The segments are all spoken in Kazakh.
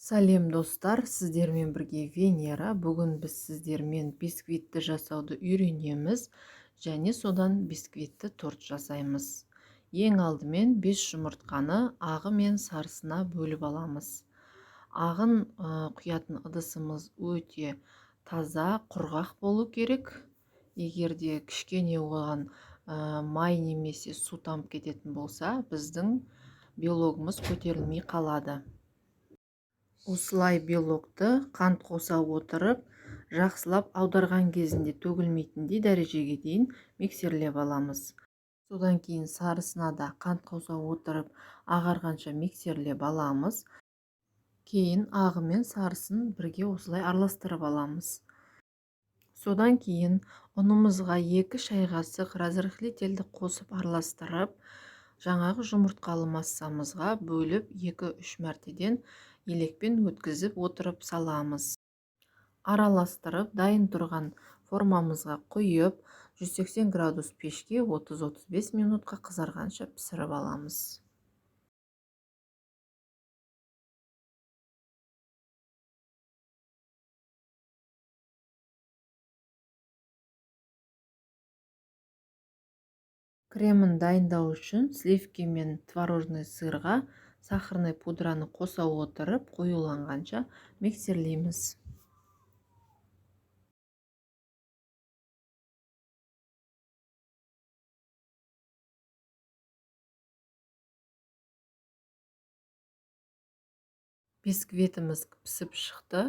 Сәлем, достар! Сіздермен бірге Венера. Бүгін біз сіздермен бисквитті жасауды үйренеміз және содан бисквитті торт жасаймыз. Ең алдымен 5 жұмыртқаны ағы мен сарысына бөліп аламыз. Ағын құятын ыдысымыз өте таза, құрғақ болу керек. Егер де кішкене оған май немесе су тамып кететін болса, біздің белогымыз көтерілмей қалады. Осылай белокты қант қоса отырып, жақсылап аударған кезінде төгілмейтіндей дәрежеге дейін миксерлеп аламыз. Содан кейін сарысына да қант қоса отырып, ағарғанша миксерлеп аламыз. Кейін ағы мен сарысын бірге осылай араластырып аламыз. Содан кейін ұнымызға 2 шай қасық разрыхлительді қосып араластырып, жаңағы жұмыртқалы массамызға бөліп 2-3 мәртеден елекпен өткізіп отырып саламыз. Араластырып, дайын тұрған формамызға құйып, 180 градус пешке 30-35 минутқа қызарғанша пісіріп аламыз. Кремін дайындау үшін сливки мен творожный сырға сахарный пудраны қоса отырып, қоюланғанша миксерлейміз. Бисквитіміз пісіп шықты.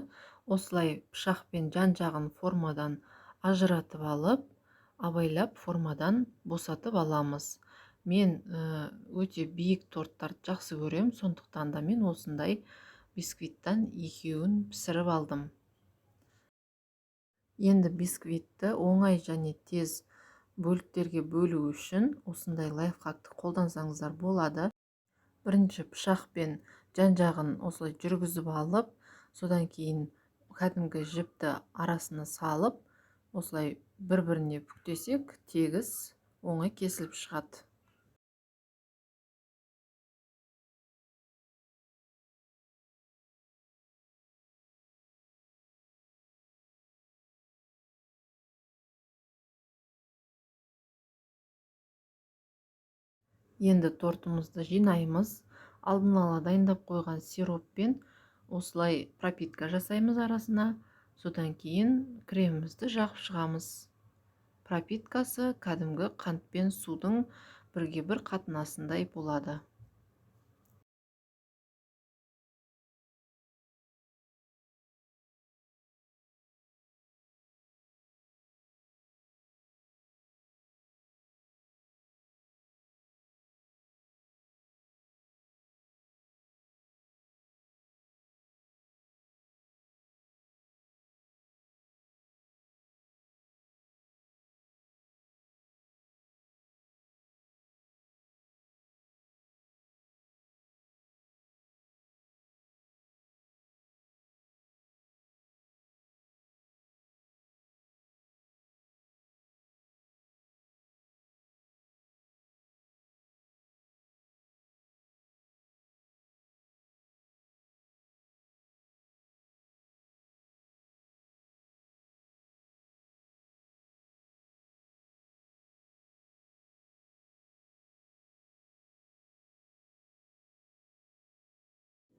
Осылай пышақпен жан-жағын формадан ажыратып алып, абайлап формадан босатып аламыз. Мен өте биік торттарды жақсы көрем, сондықтан да мен осындай бисквиттан екеуін пісіріп алдым. Енді бисквитті оңай және тез бөліктерге бөлу үшін осындай лайфхакты қолдансаңыздар болады. Бірінші пышақпен жан-жағын осылай жүргізіп алып, содан кейін кәдімгі жіпті арасына салып, осылай бір-біріне бүктесек, тегіс оңай кесіліп шығады. Енді тортымызды жинаймыз. Алдын ала дайындап қойған сироппен осылай пропитка жасаймыз арасына. Содан кейін кремімізді жағып шығамыз. Пропиткасы кәдімгі қант пен судың бірге бір қатынасындай болады.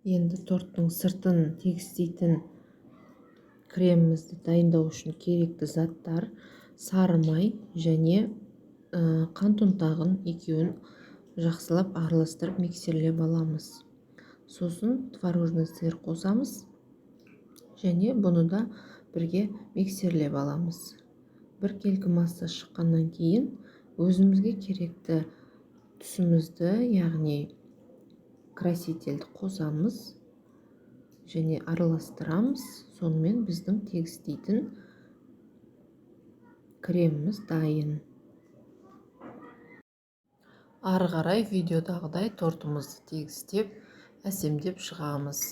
Енді торттың сыртын тегістейтін кремімізді дайындау үшін керекті заттар: сары май және қант ұнтағын екеуін жақсылап араластырып миксерлеп аламыз. Сосын творожный сыр қосамыз және бұны да бірге миксерлеп аламыз. Біркелкі масса шыққаннан кейін өзімізге керекті түсімізді, яғни красительді қосамыз және араластырамыз. Сонымен біздің тегістейтін креміміз дайын. Ары қарай видеодағыдай тортымызды тегістеп, әсемдеп шығамыз.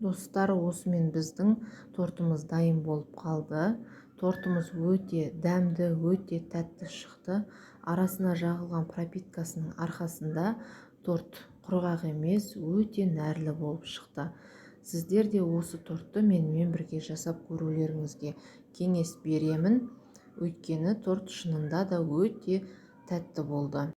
Достар, осымен біздің тортымыз дайын болып қалды. Тортымыз өте дәмді, өте тәтті шықты. Арасына жағылған пропиткасының арқасында торт құрғақ емес, өте нәрлі болып шықты. Сіздер де осы тортты менімен бірге жасап көрулеріңізге кеңес беремін, өйткені торт шынында да өте тәтті болды.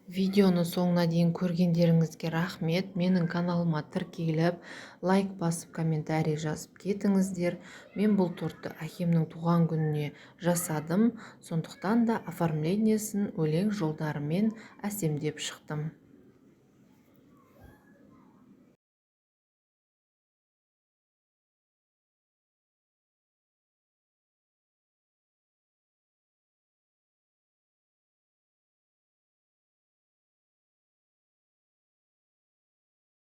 Видеоны соңына дейін көргендеріңізге рахмет. Менің каналыма тіркеліп, лайк басып, комментарий жазып кетіңіздер. Мен бұл тортты әкемнің туған күніне жасадым, сондықтан да оформлениесін өлең жолдарымен әсемдеп шықтым.